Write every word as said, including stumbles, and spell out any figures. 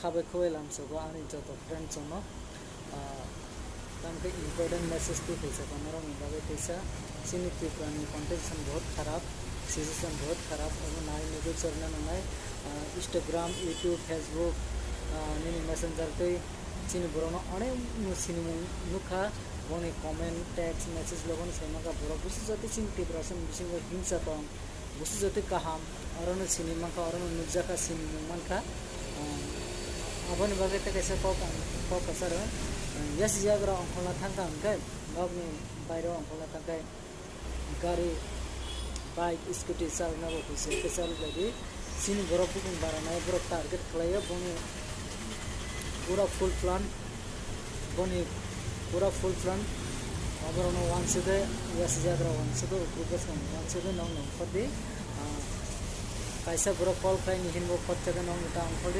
Khabai khubai lamsogo ani joto friends no, ah, tamkhe important message twi kaisa tong norokni bagwi kaisa. Chini Tripura ni condition bahut kharap, situation bahut kharap, omo nai nugwi chorna nangnai. Ah, Instagram, YouTube, Facebook, ah, nini messenger twi chini borokno onek no sinimung nukha, boni comment, text, message logono sai mankha borok. Busi jati chini Tripura song bisingo himsa tong. Busi jotwi kaham, orono sini mankha, orono nukjakha, sinimung mankha. Ah, aboni bagwi tei kaisa kok ang, kok kwcharo, ah, yasijagra ongkholna thangkha hwnkhe, nokni bairo ongkholna thangkhe, gari, bike, scooty chalna bo kuchuk khe chalok laidi. Chini borok bukung baranai borok target khlaio, boni pura full plan. Boni pura full plan. Aborokno wansukhe, yasijagra wansukhe, ugruk bwskango wansukhe nokno ongkhordi. Ah, kaisa borok call khlaini hinbo khorchakhe nokno ta ongkhordi.